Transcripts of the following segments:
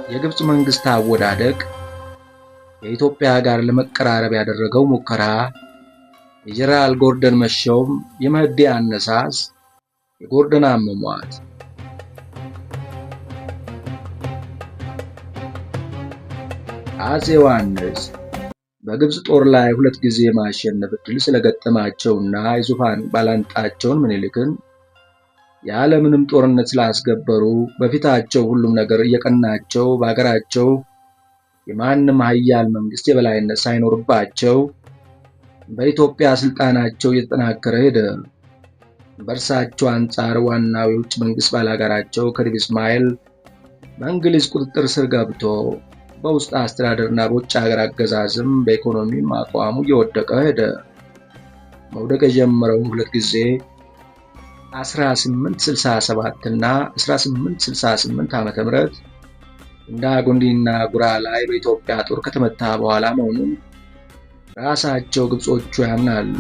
የግብፅ መንግስት አወዳደቅ፣ ከኢትዮጵያ ጋር ለመቀራረብ ያደረገው ሙከራ፣ የጀነራል ጎርደን መሾም፣ የመህዲ አነሳስ፣ የጎርደን አሟሟት። አፄ ዮሐንስ በግብፅ ጦር ላይ ሁለት ጊዜ ማሸነፍ ዕድል ስለገጠማቸውና የዙፋን ባላንጣቸውን ምኒልክን ያለምንም ጦርነት ስላስገበሩ በፊታቸው ሁሉም ነገር እየቀናቸው በአገራቸው የማንም ሀያል መንግስት የበላይነት ሳይኖርባቸው በኢትዮጵያ ስልጣናቸው እየተጠናከረ ሄደ። በእርሳቸው አንጻር ዋናው የውጭ መንግስት ባላጋራቸው ከዲቭ እስማኤል በእንግሊዝ ቁጥጥር ስር ገብቶ በውስጥ አስተዳደርና በውጭ ሀገር አገዛዝም በኢኮኖሚም አቋሙ እየወደቀ ሄደ። መውደቅ የጀመረውም ሁለት ጊዜ 1867 እና 1868 ዓ.ም እንዳ ጉንዲና ጉራ ላይ በኢትዮጵያ ጦር ከተመታ በኋላ መሆኑን ራሳቸው ግብጾቹ ያምናሉ።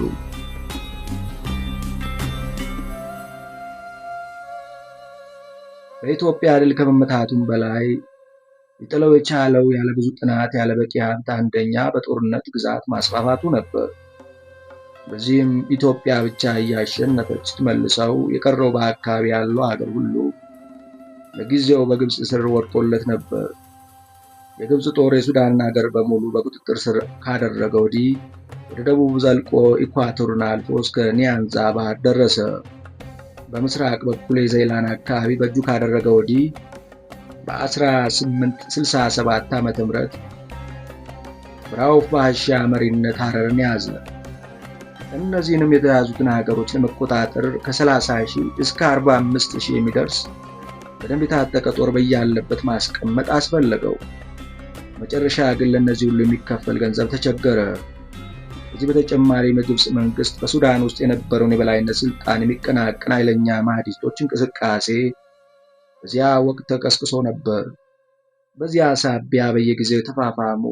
በኢትዮጵያ ድል ከመመታቱም በላይ ሊጥለው የቻለው ያለ ብዙ ጥናት ያለ በቂ ሀብት አንደኛ በጦርነት ግዛት ማስፋፋቱ ነበር። በዚህም ኢትዮጵያ ብቻ እያሸነፈች ስትመልሰው የቀረው በአካባቢ ያለው አገር ሁሉ ለጊዜው በግብፅ ስር ወድቆለት ነበር። የግብፅ ጦር የሱዳንን አገር በሙሉ በቁጥጥር ስር ካደረገ ወዲህ ወደ ደቡብ ዘልቆ ኢኳቶርን አልፎ እስከ ኒያንዛ ባህር ደረሰ። በምስራቅ በኩል የዘይላን አካባቢ በእጁ ካደረገ ወዲህ በ1867 ዓ.ም በራውፍ ባሻ መሪነት ሐረርን ያዘ። እነዚህንም የተያዙትን ሀገሮች ለመቆጣጠር ከ30 ሺህ እስከ 45 ሺህ የሚደርስ በደንብ የታጠቀ ጦር በያለበት ማስቀመጥ አስፈለገው። መጨረሻ ግን ለእነዚህ ሁሉ የሚከፈል ገንዘብ ተቸገረ። ከዚህ በተጨማሪም የግብፅ መንግስት በሱዳን ውስጥ የነበረውን የበላይነት ስልጣን የሚቀናቀን ኃይለኛ ማህዲስቶች እንቅስቃሴ በዚያ ወቅት ተቀስቅሶ ነበር። በዚያ ሳቢያ በየጊዜው የተፋፋሙ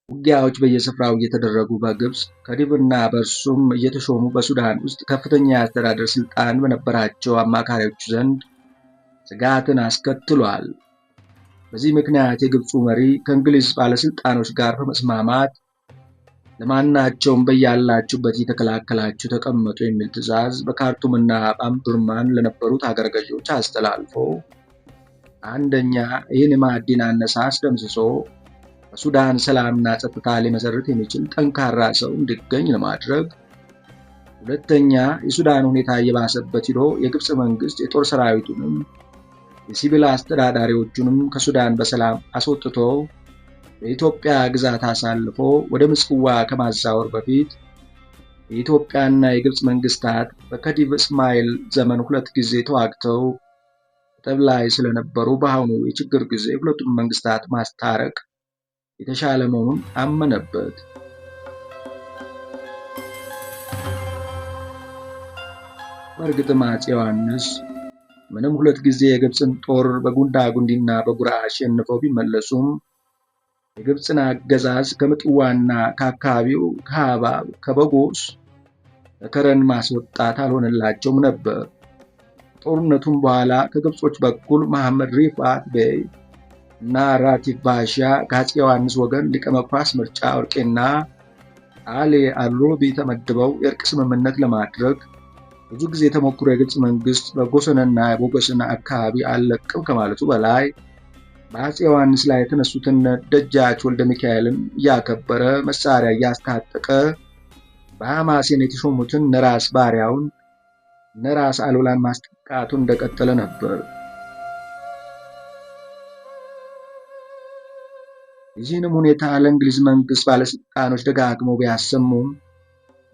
ውጊያዎች በየስፍራው እየተደረጉ በግብፅ ከዲቭና በእርሱም እየተሾሙ በሱዳን ውስጥ ከፍተኛ የአስተዳደር ስልጣን በነበራቸው አማካሪዎች ዘንድ ስጋትን አስከትሏል። በዚህ ምክንያት የግብፁ መሪ ከእንግሊዝ ባለስልጣኖች ጋር በመስማማት ለማናቸውም በያላችሁበት እየተከላከላችሁ ተቀመጡ የሚል ትዕዛዝ በካርቱምና በአምዱርማን ለነበሩት አገረ ገዢዎች አስተላልፎ አንደኛ ይህን የማዕድን አነሳስ ደምስሶ በሱዳን ሰላምና ጸጥታ ሊመሰርት የሚችል ጠንካራ ሰው እንዲገኝ ለማድረግ፣ ሁለተኛ የሱዳን ሁኔታ እየባሰበት ሂዶ የግብፅ መንግስት የጦር ሰራዊቱንም የሲቪል አስተዳዳሪዎቹንም ከሱዳን በሰላም አስወጥቶ በኢትዮጵያ ግዛት አሳልፎ ወደ ምጽዋ ከማዛወር በፊት የኢትዮጵያና የግብፅ መንግስታት በከዲቭ እስማኤል ዘመን ሁለት ጊዜ ተዋግተው ጠብ ላይ ስለነበሩ በአሁኑ የችግር ጊዜ ሁለቱም መንግስታት ማስታረቅ የተሻለ መሆኑን አመነበት። በእርግጥም አፄ ዮሐንስ ምንም ሁለት ጊዜ የግብፅን ጦር በጉንዳ ጉንዲና በጉራ አሸንፈው ቢመለሱም የግብፅን አገዛዝ ከምጽዋና ከአካባቢው ከሀባብ፣ ከበጎስ፣ ከከረን ማስወጣት አልሆነላቸውም ነበር። ጦርነቱም በኋላ ከግብጾች በኩል መሐመድ ሪፋት ቤይ እና ራቲብ ባሻ ከአፄ ዮሐንስ ወገን ሊቀ መኳስ ምርጫ ወርቄና አሌ አሮቢ ተመድበው የእርቅ ስምምነት ለማድረግ ብዙ ጊዜ ተሞክሮ የግብፅ መንግስት በጎሰንና የቦጎስና አካባቢ አልለቅም ከማለቱ በላይ በአፄ ዮሐንስ ላይ የተነሱትን ደጃች ወልደ ሚካኤልን እያከበረ መሳሪያ እያስታጠቀ በሐማሴን የተሾሙትን ነራስ ባሪያውን ነራስ አሉላን ማስጠቃቱን እንደቀጠለ ነበር። የዚህንም ሁኔታ ለእንግሊዝ መንግስት ባለስልጣኖች ደጋግመው ቢያሰሙም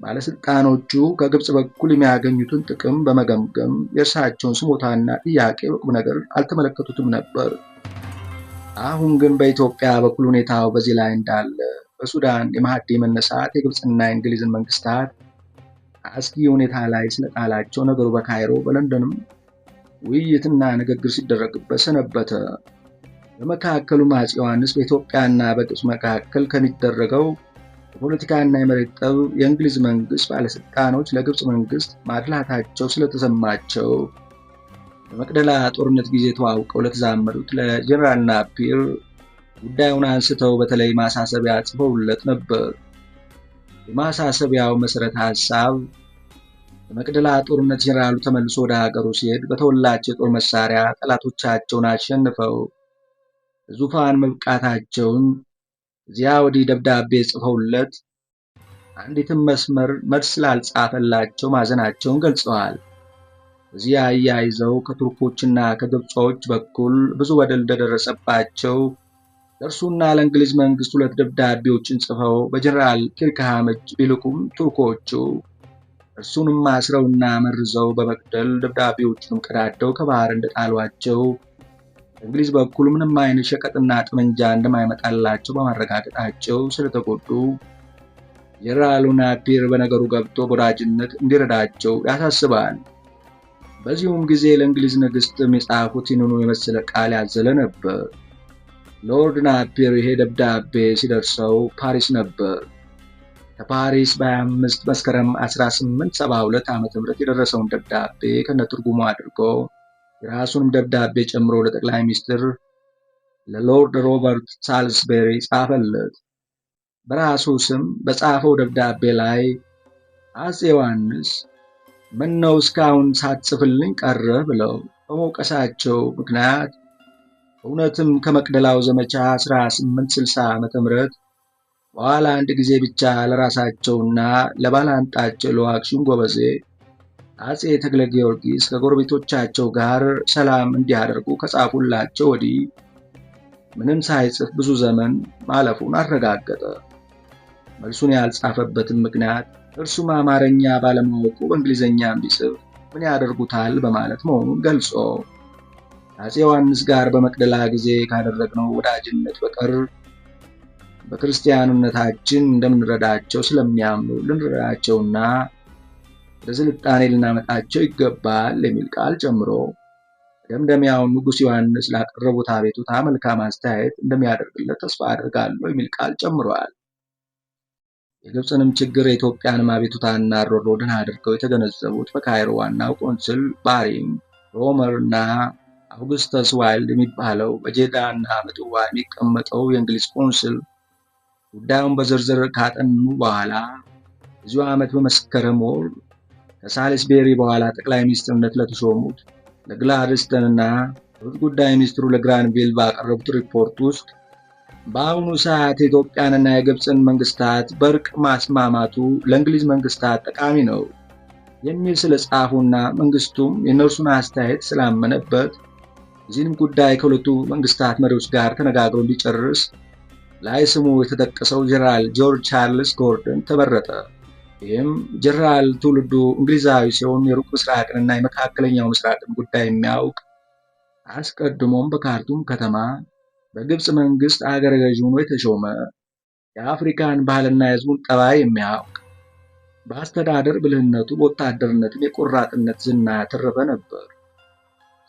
ባለስልጣኖቹ ከግብፅ በኩል የሚያገኙትን ጥቅም በመገምገም የእርሳቸውን ስሞታና ጥያቄ በቁም ነገር አልተመለከቱትም ነበር። አሁን ግን በኢትዮጵያ በኩል ሁኔታው በዚህ ላይ እንዳለ በሱዳን የማህዲ መነሳት የግብፅና የእንግሊዝን መንግስታት አስጊ ሁኔታ ላይ ስለጣላቸው ነገሩ በካይሮ በለንደንም ውይይትና ንግግር ሲደረግበት ሰነበተ። በመካከሉም አፄ ዮሐንስ በኢትዮጵያና በግብፅ መካከል ከሚደረገው የፖለቲካና የመሬት ጠብ የእንግሊዝ መንግስት ባለስልጣኖች ለግብፅ መንግስት ማድላታቸው ስለተሰማቸው በመቅደላ ጦርነት ጊዜ ተዋውቀው ለተዛመዱት ለጀኔራል ናፒር ጉዳዩን አንስተው በተለይ ማሳሰቢያ ጽፈውለት ነበር። የማሳሰቢያው መሰረተ ሐሳብ በመቅደላ ጦርነት ጀነራሉ ተመልሶ ወደ ሀገሩ ሲሄድ በተወላቸው የጦር መሳሪያ ጠላቶቻቸውን አሸንፈው ዙፋን መብቃታቸውን እዚያ ወዲህ ደብዳቤ ጽፈውለት አንዲትም መስመር መልስ ስላልጻፈላቸው ማዘናቸውን ገልጸዋል። እዚያ አያይዘው ከቱርኮችና ከግብጾች በኩል ብዙ በደል እንደደረሰባቸው ለእርሱና ለእንግሊዝ መንግስት 2 ደብዳቤዎችን ጽፈው በጀነራል ኪርክሃም እጅ ቢልኩም ቱርኮቹ እርሱንም አስረውና መርዘው በመግደል ደብዳቤዎቹንም ቀዳደው ከባህር እንደጣሏቸው በእንግሊዝ በኩል ምንም አይነት ሸቀጥና ጠመንጃ እንደማይመጣላቸው በማረጋገጣቸው ስለተጎዱ ጀነራሉ ናፒር በነገሩ ገብቶ በወዳጅነት እንዲረዳቸው ያሳስባል። በዚሁም ጊዜ ለእንግሊዝ ንግስትም የጻፉት ይህንኑ የመሰለ ቃል ያዘለ ነበር። ሎርድ ናፒር ይሄ ደብዳቤ ሲደርሰው ፓሪስ ነበር። ከፓሪስ በ25 መስከረም 1872 ዓ.ም የደረሰውን ደብዳቤ ከነትርጉሙ አድርጎ የራሱንም ደብዳቤ ጨምሮ ለጠቅላይ ሚኒስትር ለሎርድ ሮበርት ሳልስቤሪ ጻፈለት። በራሱ ስም በጻፈው ደብዳቤ ላይ አፄ ዮሐንስ ምነው እስካሁን ሳትጽፍልኝ ቀረህ ብለው በመውቀሳቸው ምክንያት እውነትም ከመቅደላው ዘመቻ 1860 ዓ.ም በኋላ አንድ ጊዜ ብቻ ለራሳቸውና ለባላንጣቸው ለዋግሹም ጎበዜ አፄ ተክለ ጊዮርጊስ ከጎረቤቶቻቸው ጋር ሰላም እንዲያደርጉ ከጻፉላቸው ወዲህ ምንም ሳይጽፍ ብዙ ዘመን ማለፉን አረጋገጠ። መልሱን ያልጻፈበትም ምክንያት እርሱም አማርኛ ባለማወቁ በእንግሊዘኛም ቢጽፍ ምን ያደርጉታል በማለት መሆኑን ገልጾ አፄ ዮሐንስ ጋር በመቅደላ ጊዜ ካደረግነው ወዳጅነት በቀር በክርስቲያንነታችን እንደምንረዳቸው ስለሚያምኑ ልንረዳቸውና ወደ ስልጣኔ ልናመጣቸው ይገባል የሚል ቃል ጨምሮ ደምደሚያውን ንጉሥ ዮሐንስ ላቀረቡት አቤቱታ መልካም አስተያየት እንደሚያደርግለት ተስፋ አድርጋለሁ የሚል ቃል ጨምሯል። የግብፅንም ችግር የኢትዮጵያንም አቤቱታና ሮሮ ደህና አድርገው የተገነዘቡት በካይሮ ዋናው ቆንስል ባሪንግ ሮመርና አውግስተስ ዋይልድ የሚባለው በጄዳና ምጽዋ የሚቀመጠው የእንግሊዝ ቆንስል ጉዳዩን በዝርዝር ካጠኑ በኋላ በዚሁ ዓመት በመስከረም ወር ከሳሊስቤሪ በኋላ ጠቅላይ ሚኒስትርነት ለተሾሙት ለግላድስተንና ለውጭ ጉዳይ ሚኒስትሩ ለግራንቪል ባቀረቡት ሪፖርት ውስጥ በአሁኑ ሰዓት የኢትዮጵያንና የግብፅን መንግስታት በእርቅ ማስማማቱ ለእንግሊዝ መንግስታት ጠቃሚ ነው የሚል ስለጻፉና መንግስቱም የእነርሱን አስተያየት ስላመነበት የዚህንም ጉዳይ ከሁለቱ መንግስታት መሪዎች ጋር ተነጋግሮ እንዲጨርስ ላይ ስሙ የተጠቀሰው ጀነራል ጆርጅ ቻርልስ ጎርደን ተመረጠ። ይህም ጀነራል ትውልዱ እንግሊዛዊ ሲሆን የሩቅ ምስራቅንና የመካከለኛው ምስራቅን ጉዳይ የሚያውቅ አስቀድሞም በካርቱም ከተማ በግብፅ መንግስት አገረ ገዥ ሆኖ የተሾመ የአፍሪካን ባህልና የሕዝቡን ጠባይ የሚያውቅ በአስተዳደር ብልህነቱ በወታደርነትም የቆራጥነት ዝና ያተረፈ ነበር።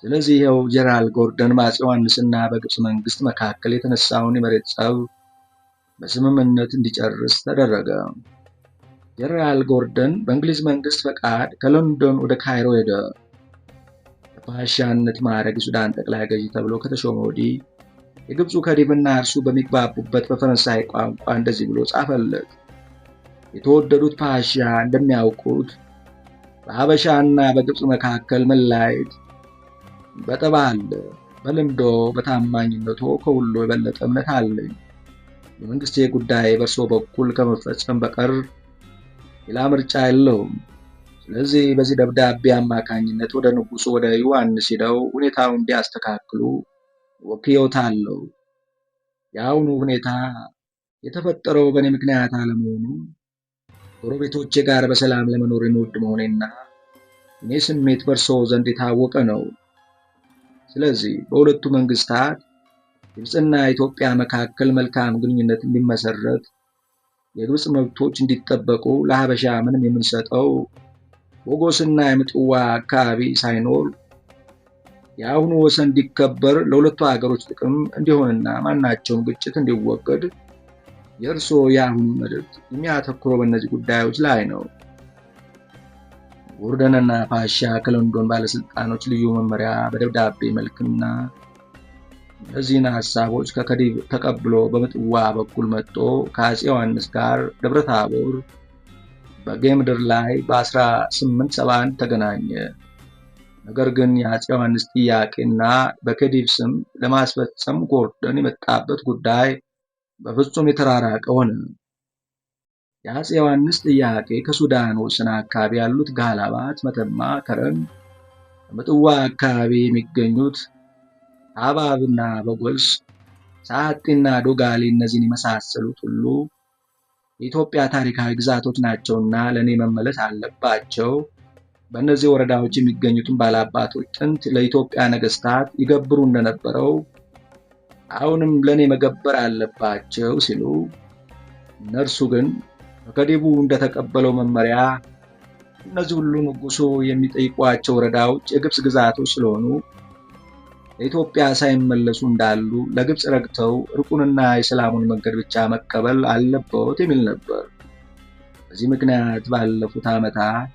ስለዚህ ይኸው ጀነራል ጎርደን በአፄ ዮሐንስና በግብፅ መንግስት መካከል የተነሳውን የመሬት ጸብ በስምምነት እንዲጨርስ ተደረገ። ጀነራል ጎርደን በእንግሊዝ መንግስት ፈቃድ ከሎንዶን ወደ ካይሮ ሄደ። በፓሻነት ማዕረግ የሱዳን ጠቅላይ ገዢ ተብሎ ከተሾመ ወዲህ የግብፁ ከዲቭና እርሱ በሚግባቡበት በፈረንሳይ ቋንቋ እንደዚህ ብሎ ጻፈለት። የተወደዱት ፓሻ እንደሚያውቁት በሀበሻና በግብፅ መካከል መለያየት በጠብ አለ። በልምዶ በታማኝነቶ ከሁሉ የበለጠ እምነት አለኝ። የመንግስቴ ጉዳይ በእርሶ በኩል ከመፈጸም በቀር ሌላ ምርጫ የለውም። ስለዚህ በዚህ ደብዳቤ አማካኝነት ወደ ንጉሱ ወደ ዮሐንስ ሄደው ሁኔታውን እንዲያስተካክሉ ወክዬዎታለሁ። የአሁኑ ሁኔታ የተፈጠረው በእኔ ምክንያት አለመሆኑ ጎረቤቶቼ ጋር በሰላም ለመኖር የምወድ መሆኔና እኔ ስሜት በእርሶ ዘንድ የታወቀ ነው። ስለዚህ በሁለቱ መንግስታት ግብፅና ኢትዮጵያ መካከል መልካም ግንኙነት እንዲመሰረት የግብፅ መብቶች እንዲጠበቁ ለሀበሻ ምንም የምንሰጠው ቦጎስና የምጽዋ አካባቢ ሳይኖር የአሁኑ ወሰን እንዲከበር ለሁለቱ ሀገሮች ጥቅም እንዲሆንና ማናቸውም ግጭት እንዲወገድ የእርስዎ የአሁኑ መልእክት የሚያተኩረው በእነዚህ ጉዳዮች ላይ ነው። ጎርደንና ፓሻ ከሎንዶን ባለስልጣኖች ልዩ መመሪያ በደብዳቤ መልክና እነዚህን ሐሳቦች ከከዲቭ ተቀብሎ በምጽዋ በኩል መጥቶ ከአፄ ዮሐንስ ጋር ደብረ ታቦር በጌምድር ላይ በ1871 ተገናኘ። ነገር ግን የአፄ ዮሐንስ ጥያቄና በከዲቭ ስም ለማስፈጸም ጎርደን የመጣበት ጉዳይ በፍጹም የተራራቀ ሆነ። የአፄ ዮሐንስ ጥያቄ ከሱዳን ወሰን አካባቢ ያሉት ጋላባት፣ መተማ፣ ከረን፣ በምጽዋ አካባቢ የሚገኙት ሐባብና በጎስ፣ ሰዓጢና ዶጋሊ እነዚህን የመሳሰሉት ሁሉ የኢትዮጵያ ታሪካዊ ግዛቶች ናቸውና ለእኔ መመለስ አለባቸው። በእነዚህ ወረዳዎች የሚገኙትን ባላባቶች ጥንት ለኢትዮጵያ ነገስታት ይገብሩ እንደነበረው አሁንም ለእኔ መገበር አለባቸው ሲሉ፣ እነርሱ ግን ከከዲቡ እንደተቀበለው መመሪያ እነዚህ ሁሉ ንጉሱ የሚጠይቋቸው ወረዳዎች የግብፅ ግዛቶች ስለሆኑ ለኢትዮጵያ ሳይመለሱ እንዳሉ ለግብፅ ረግተው እርቁንና የሰላሙን መንገድ ብቻ መቀበል አለበት የሚል ነበር። በዚህ ምክንያት ባለፉት ዓመታት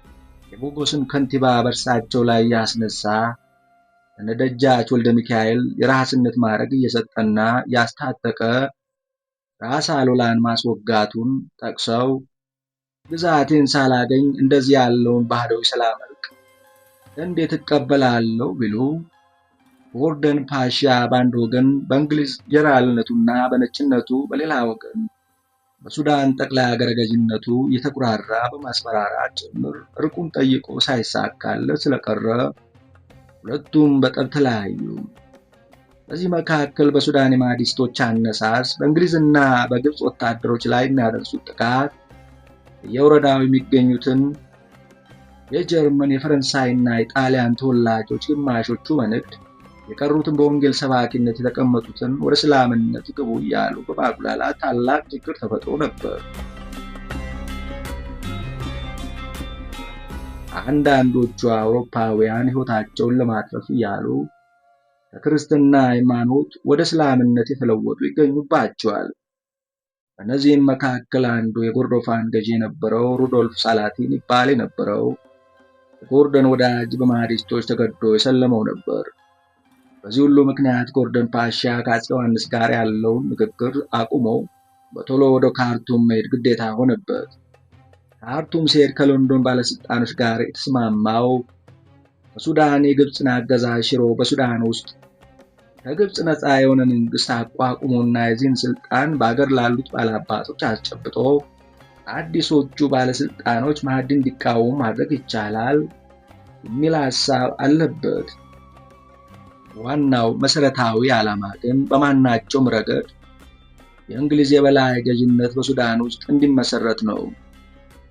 የቦጎስን ከንቲባ በእርሳቸው ላይ ያስነሳ ለነደጃች ወልደ ሚካኤል የራስነት ማዕረግ እየሰጠና ያስታጠቀ ራስ አሉላን ማስወጋቱን ጠቅሰው ግዛቴን ሳላገኝ እንደዚህ ያለውን ባህዳዊ ሰላም እርቅ እንዴት እቀበላለሁ ቢሉ፣ ጎርደን ፓሻ በአንድ ወገን በእንግሊዝ ጀነራልነቱና በነጭነቱ፣ በሌላ ወገን በሱዳን ጠቅላይ አገረ ገዥነቱ እየተኩራራ በማስፈራራት ጭምር እርቁን ጠይቆ ሳይሳካለት ስለቀረ ሁለቱም በጠብ ተለያዩ። በዚህ መካከል በሱዳን የማህዲስቶች አነሳስ በእንግሊዝና በግብፅ ወታደሮች ላይ የሚያደርሱት ጥቃት የወረዳው የሚገኙትን የጀርመን፣ የፈረንሳይና የጣሊያን ተወላጆች ግማሾቹ በንግድ የቀሩትን በወንጌል ሰባኪነት የተቀመጡትን ወደ እስላምነት ግቡ እያሉ በማጉላላት ታላቅ ችግር ተፈጥሮ ነበር። አንዳንዶቹ አውሮፓውያን ሕይወታቸውን ለማትረፍ እያሉ ከክርስትና ሃይማኖት ወደ እስላምነት የተለወጡ ይገኙባቸዋል። ከእነዚህም መካከል አንዱ የጎርዶፋን ገዢ የነበረው ሩዶልፍ ሳላቲን ይባል የነበረው የጎርደን ወዳጅ በማህዲስቶች ተገዶ የሰለመው ነበር። በዚህ ሁሉ ምክንያት ጎርደን ፓሻ ከአፄ ዮሐንስ ጋር ያለውን ንግግር አቁሞ በቶሎ ወደ ካርቱም መሄድ ግዴታ ሆነበት። ካርቱም ሲሄድ ከሎንዶን ባለስልጣኖች ጋር የተስማማው በሱዳን የግብፅን አገዛዝ ሽሮ በሱዳን ውስጥ ከግብፅ ነፃ የሆነ መንግስት አቋቁሞና የዚህን ስልጣን በአገር ላሉት ባላባቶች አስጨብጦ አዲሶቹ ባለስልጣኖች ማህዲን እንዲቃወሙ ማድረግ ይቻላል የሚል ሐሳብ አለበት። ዋናው መሰረታዊ ዓላማ ግን በማናቸውም ረገድ የእንግሊዝ የበላይ ገዥነት በሱዳን ውስጥ እንዲመሰረት ነው።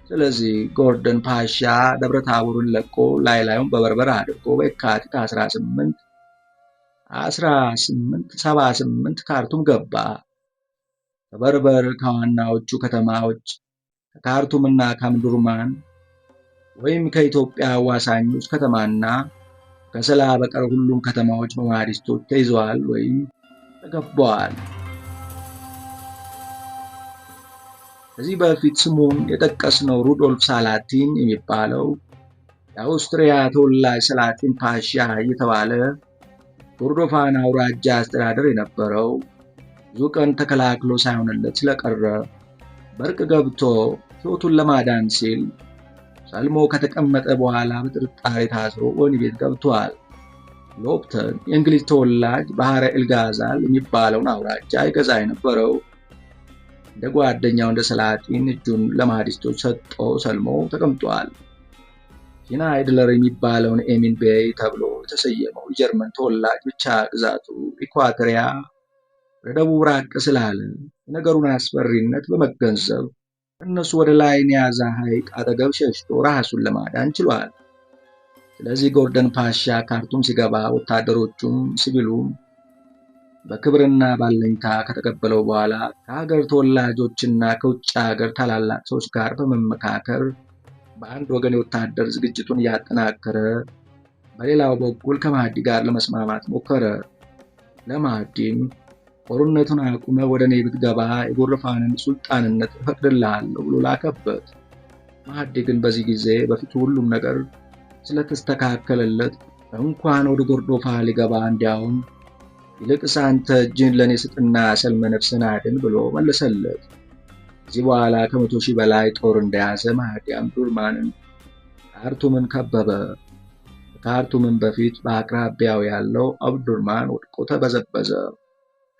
ስለዚህ ጎርደን ፓሻ ደብረ ታቦርን ለቆ ላይ ላዩን በበርበራ አድርጎ በየካቲት 18 1878 ካርቱም ገባ። ከበርበር ከዋናዎቹ ከተማዎች ከካርቱምና ከአምዱርማን ወይም ከኢትዮጵያ አዋሳኞች ከተማና ከሰላ በቀር ሁሉም ከተማዎች በማህዲስቶች ተይዘዋል ወይም ተከበዋል። ከዚህ በፊት ስሙን የጠቀስነው ሩዶልፍ ሳላቲን የሚባለው የአውስትሪያ ተወላጅ ሰላቲን ፓሻ እየተባለ ጎርዶፋን አውራጃ አስተዳደር የነበረው ብዙ ቀን ተከላክሎ ሳይሆንለት ስለቀረ በእርቅ ገብቶ ሕይወቱን ለማዳን ሲል ሰልሞ ከተቀመጠ በኋላ በጥርጣሬ ታስሮ ወህኒ ቤት ገብቷል። ሎፕተን የእንግሊዝ ተወላጅ ባህረ ኤልጋዛል የሚባለውን አውራጃ ይገዛ የነበረው እንደ ጓደኛው እንደ ሰላጢን እጁን ለማህዲስቶች ሰጥቶ ሰልሞ ተቀምጧል። ሽናይድለር የሚባለውን ኤሚን ቤይ ተብሎ የተሰየመው የጀርመን ተወላጅ ብቻ ግዛቱ ኢኳቶሪያ ወደ ደቡብ ራቅ ስላለ የነገሩን አስፈሪነት በመገንዘብ እነሱ ወደ ላይ ኒያዛ ሐይቅ አጠገብ ሸሽቶ ራሱን ለማዳን ችሏል። ስለዚህ ጎርደን ፓሻ ካርቱም ሲገባ ወታደሮቹም ሲቪሉም በክብርና ባለኝታ ከተቀበለው በኋላ ከሀገር ተወላጆችና ከውጭ ሀገር ታላላቅ ሰዎች ጋር በመመካከር በአንድ ወገን የወታደር ዝግጅቱን እያጠናከረ በሌላው በኩል ከማህዲ ጋር ለመስማማት ሞከረ። ለማህዲም ጦርነቱን አቁመ ወደ እኔ ብትገባ የጎርዶፋንን ሱልጣንነት እፈቅድልሃለሁ ብሎ ላከበት። ማህዲ ግን በዚህ ጊዜ በፊቱ ሁሉም ነገር ስለተስተካከለለት እንኳን ወደ ጎርዶፋ ሊገባ እንዲያውም ይልቅስ አንተ እጅህን ለእኔ ስጥና ሰልመ ነፍስህን አድን ብሎ መለሰለት። ከዚህ በኋላ ከ100,000 በላይ ጦር እንደያዘ ማህዲ አብዱርማንን ካርቱምን ከበበ። ከካርቱምን በፊት በአቅራቢያው ያለው አብዱርማን ወድቆ ተበዘበዘ።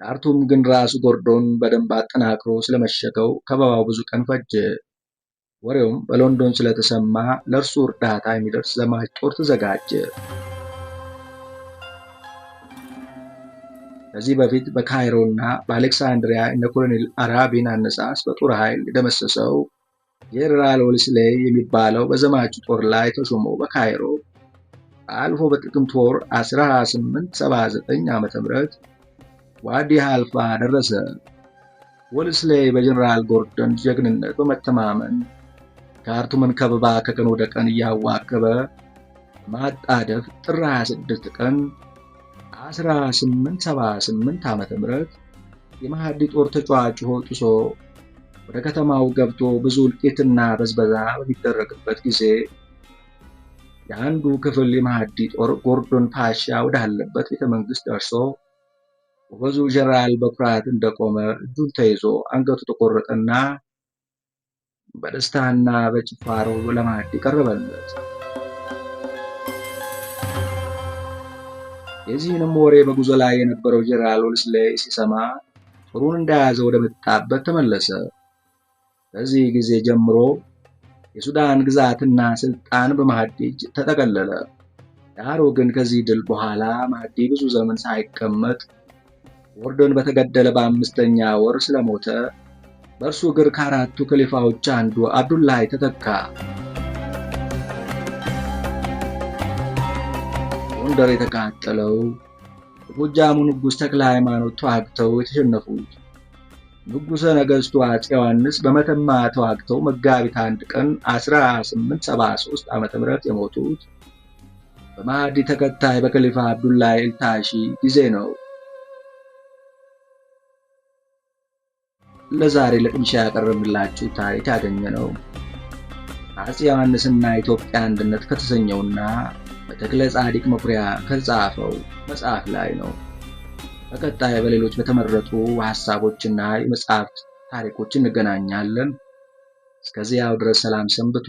ካርቱም ግን ራሱ ጎርዶን በደንብ አጠናክሮ ስለመሸገው ከበባው ብዙ ቀን ፈጀ። ወሬውም በሎንዶን ስለተሰማ ለእርሱ እርዳታ የሚደርስ ዘማች ጦር ተዘጋጀ። ከዚህ በፊት በካይሮና በአሌክሳንድሪያ እነ ኮሎኔል አራቢን አነሳስ በጦር ኃይል የደመሰሰው ጄኔራል ወልስሌይ የሚባለው በዘማቹ ጦር ላይ ተሾሞ በካይሮ አልፎ በጥቅምት ወር 1879 ዓ.ም ዋዲ ሃልፋ ደረሰ። ወልስሌይ በጀኔራል ጎርደን ጀግንነት በመተማመን ካርቱምን ከበባ ከቀን ወደ ቀን እያዋከበ ማጣደፍ ጥር 26 ቀን 1878 ዓ.ም የማህዲ ጦር ተጫዋጭሆ ጥሶ ወደ ከተማው ገብቶ ብዙ እልቂትና በዝበዛ በሚደረግበት ጊዜ የአንዱ ክፍል የማህዲ ጦር ጎርዶን ፓሻ ወዳለበት ቤተመንግስት ደርሶ ጎበዙ ጀነራል በኩራት እንደቆመ እጁን ተይዞ አንገቱ ተቆረጠና በደስታና በጭፋሮ ለማህዲ ቀረበለት። የዚህንም ወሬ በጉዞ ላይ የነበረው ጀነራል ወልስሌይ ሲሰማ ጦሩን እንደያዘ ወደ መጣበት ተመለሰ። ከዚህ ጊዜ ጀምሮ የሱዳን ግዛትና ስልጣን በማህዲ እጅ ተጠቀለለ። ዳሩ ግን ከዚህ ድል በኋላ ማህዲ ብዙ ዘመን ሳይቀመጥ ጎርዶን በተገደለ በ5ኛ ወር ስለሞተ በእርሱ እግር ከአራቱ ከሊፋዎች አንዱ አብዱላሂ ተተካ። ጎንደር የተቃጠለው የጎጃሙ ንጉሥ ተክለ ሃይማኖት ተዋግተው የተሸነፉት ንጉሠ ነገሥቱ አፄ ዮሐንስ በመተማ ተዋግተው መጋቢት 1 ቀን 1873 ዓ.ም የሞቱት በማህዲ ተከታይ በከሊፋ አብዱላሂ ኢልታሺ ጊዜ ነው። ለዛሬ ለቅምሻ ያቀረብንላችሁ ታሪክ ያገኘነው አፄ ዮሐንስና ኢትዮጵያ አንድነት ከተሰኘውና በተክለ ጻዲቅ መኩሪያ ከተጻፈው መጽሐፍ ላይ ነው። በቀጣይ በሌሎች በተመረጡ ሐሳቦችና የመጽሐፍት ታሪኮች እንገናኛለን። እስከዚያው ድረስ ሰላም ሰንብቱ።